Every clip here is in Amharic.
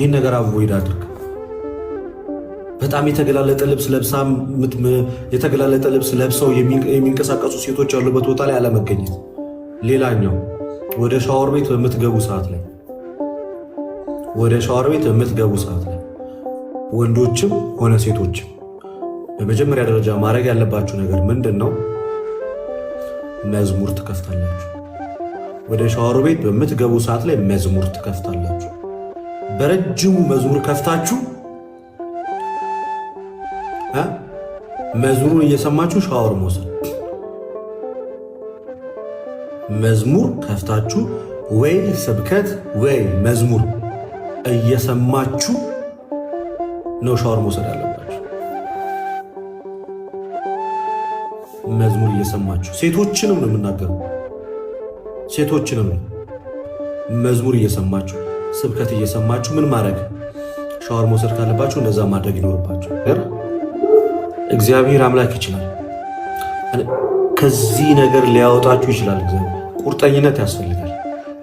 ይህን ነገር avoid አድርግ። በጣም የተገላለጠ ልብስ ለብሳ የተገላለጠ ልብስ ለብሰው የሚንቀሳቀሱ ሴቶች ያሉበት ቦታ ላይ አለመገኘት። ሌላኛው ወደ ሻወር ቤት በምትገቡ ሰዓት ላይ፣ ወደ ሻወር ቤት በምትገቡ ሰዓት ላይ ወንዶችም ሆነ ሴቶችም በመጀመሪያ ደረጃ ማድረግ ያለባችሁ ነገር ምንድን ነው? መዝሙር ትከፍታላችሁ። ወደ ሻወር ቤት በምትገቡ ሰዓት ላይ መዝሙር ትከፍታላችሁ። በረጅሙ መዝሙር ከፍታችሁ መዝሙሩን እየሰማችሁ ሻወር መውሰድ። መዝሙር ከፍታችሁ ወይ ስብከት ወይ መዝሙር እየሰማችሁ ነው ሻወር መውሰድ ያለባችሁ። መዝሙር እየሰማችሁ፣ ሴቶችንም ነው የምናገረው፣ ሴቶችንም ነው፣ መዝሙር እየሰማችሁ፣ ስብከት እየሰማችሁ ምን ማድረግ፣ ሻወር መውሰድ ካለባችሁ እንደዛ ማድረግ ይኖርባችሁ። እግዚአብሔር አምላክ ይችላል። ከዚህ ነገር ሊያወጣችሁ ይችላል። እግዚአብሔር ቁርጠኝነት ያስፈልጋል።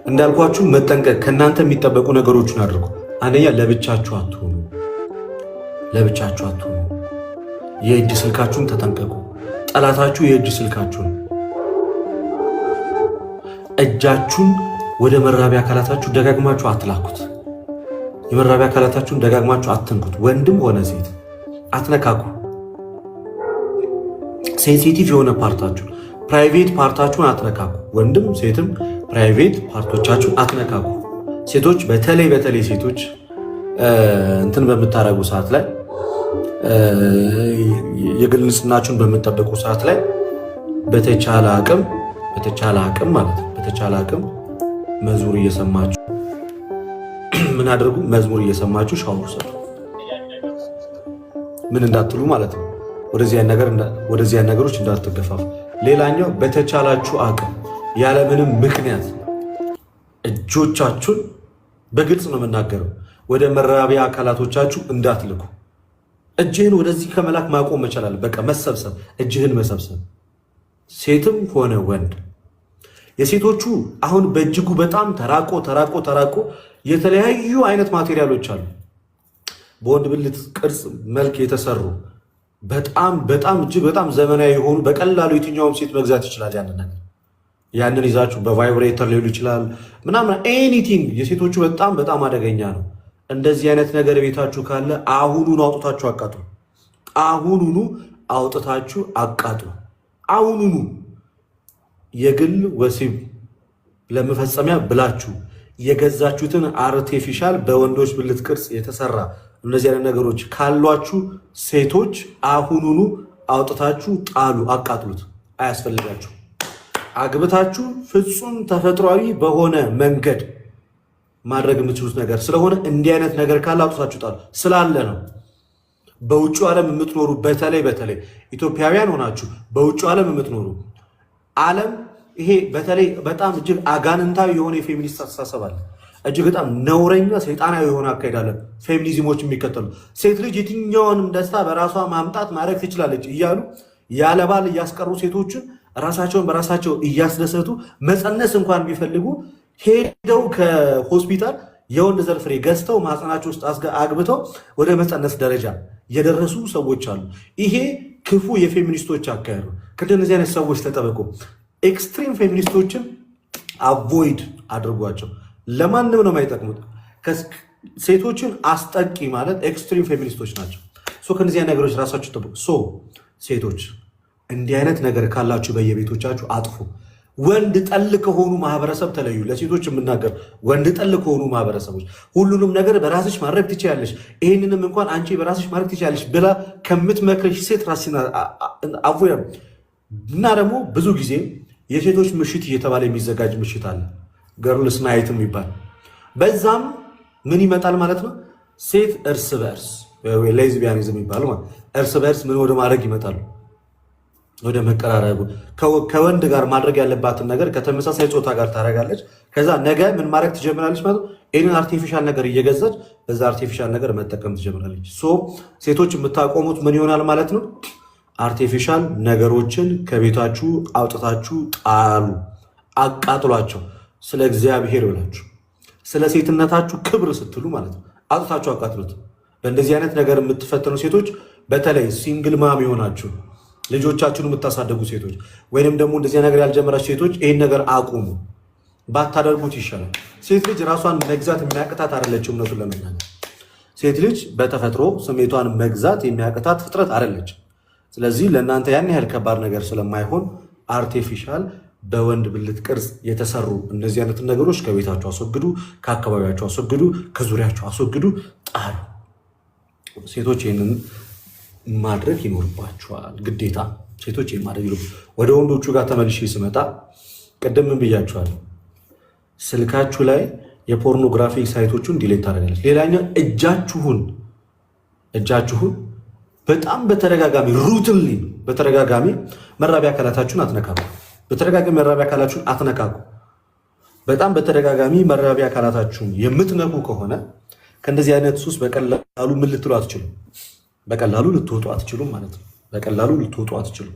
እንዳልኳችሁ መጠንቀቅ፣ ከእናንተ የሚጠበቁ ነገሮችን አድርጉ። አንደኛ ለብቻችሁ አትሆኑ፣ ለብቻችሁ አትሆኑ። የእጅ ስልካችሁን ተጠንቀቁ። ጠላታችሁ የእጅ ስልካችሁን፣ እጃችሁን ወደ መራቢያ አካላታችሁ ደጋግማችሁ አትላኩት። የመራቢያ አካላታችሁን ደጋግማችሁ አትንኩት። ወንድም ሆነ ሴት አትነካኩ። Sensitive የሆነ part ኣችሁን፣ private part ኣችሁን አትነካኩ። ወንድም ሴትም private part ኦቻችሁን አትነካኩ። ሴቶች፣ በተለይ በተለይ ሴቶች እንትን በምታደርጉ ሰዓት ላይ፣ የግል ንጽህናችሁን በምትጠብቁ ሰዓት ላይ በተቻለ አቅም ማለት ነው፣ በተቻለ አቅም መዝሙር እየሰማችሁ ምን አድርጉ? መዝሙር እየሰማችሁ ሻወር ውሰዱ። ምን እንዳትሉ ማለት ነው፣ ወደዚያ ነገሮች እንዳትገፋፉ። ሌላኛው በተቻላችሁ አቅም ያለምንም ምክንያት እጆቻችሁን፣ በግልጽ ነው የምናገረው፣ ወደ መራቢያ አካላቶቻችሁ እንዳትልኩ። እጅህን ወደዚህ ከመላክ ማቆም መቻል፣ በቃ መሰብሰብ፣ እጅህን መሰብሰብ፣ ሴትም ሆነ ወንድ። የሴቶቹ አሁን በእጅጉ በጣም ተራቆ ተራቆ ተራቆ የተለያዩ አይነት material ኦች አሉ። በወንድ ብልት ቅርጽ መልክ የተሰሩ በጣም በጣም እጅግ በጣም ዘመናዊ የሆኑ፣ በቀላሉ የትኛውም ሴት መግዛት ይችላል። ያንን ነገር ያንን ይዛችሁ በ vibrator ሊሆን ይችላል ምናምን anything። የሴቶቹ በጣም በጣም አደገኛ ነው። እንደዚህ አይነት ነገር ቤታችሁ ካለ አሁኑኑ አውጥታችሁ አቃጥሉ። አሁኑኑ አውጥታችሁ አቃጥሉ። አሁኑኑ የግል ወሲብ ለመፈጸሚያ ብላችሁ የገዛችሁትን artificial በወንዶች ብልት ቅርጽ የተሰራ እነዚህ አይነት ነገሮች ካሏችሁ ሴቶች አሁኑኑ አውጥታችሁ ጣሉ፣ አቃጥሉት። አያስፈልጋችሁ። አግብታችሁ ፍጹም ተፈጥሯዊ በሆነ መንገድ ማድረግ የምትችሉት ነገር ስለሆነ እንዲህ አይነት ነገር ካለ አውጥታችሁ ጣሉ። ስላለ ነው። በውጭ ዓለም የምትኖሩ፣ በተለይ በተለይ ኢትዮጵያውያን ሆናችሁ በውጭ ዓለም የምትኖሩ፣ ዓለም ይሄ በተለይ በጣም እጅግ አጋንንታዊ የሆነ የፌሚኒስት አስተሳሰብ አለ። እጅግ በጣም ነውረኛ ሰይጣናዊ የሆነ አካሄድ አለ። ፌሚኒዝሞች የሚከተሉ ሴት ልጅ የትኛውንም ደስታ በራሷ ማምጣት ማድረግ ትችላለች እያሉ ያለ ባል እያስቀሩ፣ ሴቶችን ራሳቸውን በራሳቸው እያስደሰቱ፣ መፀነስ እንኳን ቢፈልጉ ሄደው ከሆስፒታል የወንድ ዘር ፍሬ ገዝተው ማህፀናቸው ውስጥ አግብተው ወደ መፀነስ ደረጃ የደረሱ ሰዎች አሉ። ይሄ ክፉ የፌሚኒስቶች አካሄድ ነው። ከእንደነዚህ አይነት ሰዎች ተጠበቁ። Extreme feminist ኦችን avoid አድርጓቸው። ለማንም ነው የማይጠቅሙት። ሴቶችን አስጠቂ ማለት extreme feminist ኦች ናቸው። So ከእነዚህ አይነት ነገሮች ራሳችሁ ጠብቁ። So ሴቶች እንዲህ አይነት ነገር ካላችሁ በየቤቶቻችሁ አጥፉ። ወንድ ጠል ከሆኑ ማህበረሰብ ተለዩ። ለሴቶች የምናገር፣ ወንድ ጠል ከሆኑ ማህበረሰቦች፣ ሁሉንም ነገር በራስሽ ማድረግ ትችያለሽ፣ ይህንንም እንኳን አንቺ በራስሽ ማድረግ ትችያለሽ ብላ ከምትመክርሽ ሴት ራስሽን avoid። እና ደግሞ ብዙ ጊዜ የሴቶች ምሽት እየተባለ የሚዘጋጅ ምሽት አለ፣ girls night የሚባል። በዛም ምን ይመጣል ማለት ነው? ሴት እርስ በእርስ፣ lesbianism የሚባለው፣ እርስ በእርስ ምን ወደ ማድረግ ይመጣሉ? ወደ መቀራረቡ። ከወንድ ጋር ማድረግ ያለባትን ነገር ከተመሳሳይ ጾታ ጋር ታደርጋለች። ከዛ ነገ ምን ማድረግ ትጀምራለች ማለት ነው? ይህንን artificial ነገር እየገዛች በዛ artificial ነገር መጠቀም ትጀምራለች። So ሴቶች የምታቆሙት ምን ይሆናል ማለት ነው? Artificial ነገሮችን ከቤታችሁ አውጥታችሁ ጣሉ፣ አቃጥሏቸው። ስለ እግዚአብሔር ብላችሁ፣ ስለ ሴትነታችሁ ክብር ስትሉ ማለት ነው። አውጥታችሁ አቃጥሉት። በእንደዚህ አይነት ነገር የምትፈተኑ ሴቶች፣ በተለይ single mom የሆናችሁ፣ ልጆቻችሁን የምታሳደጉ ሴቶች፣ ወይንም ደግሞ እንደዚህ ነገር ያልጀመራችሁ ሴቶች ይህን ነገር አቁሙ። ባታደርጉት ይሻላል። ሴት ልጅ ራሷን መግዛት የሚያቅታት አይደለችም። እውነቱን ለመናገር ሴት ልጅ በተፈጥሮ ስሜቷን መግዛት የሚያቅታት ፍጥረት አይደለችም። ስለዚህ ለእናንተ ያን ያህል ከባድ ነገር ስለማይሆን artificial በወንድ ብልት ቅርጽ የተሰሩ እነዚህ አይነት ነገሮች ከቤታችሁ አስወግዱ፣ ከአካባቢያችሁ አስወግዱ፣ ከዙሪያችሁ አስወግዱ፣ ጣሉ። ሴቶች ይህንን ማድረግ ይኖርባችኋል፣ ግዴታ ሴቶች ይህን ማድረግ ይኖር። ወደ ወንዶቹ ጋር ተመልሼ ስመጣ ቅድም ምን ብያችኋል? ስልካችሁ ላይ የ pornography site ኦቹን delete ታደርጋለች። ሌላኛው እጃችሁን በጣም በተደጋጋሚ፣ routinely በተደጋጋሚ መራቢያ አካላታችሁን አትነካኩ። በተደጋጋሚ መራቢያ አካላችሁን አትነካኩ። በጣም በተደጋጋሚ መራቢያ አካላታችሁን የምትነኩ ከሆነ ከእንደዚህ አይነት ሱስ በቀላሉ ምን ልትሉ አትችሉም። በቀላሉ ልትወጡ አትችሉም ማለት ነው። በቀላሉ ልትወጡ አትችሉም።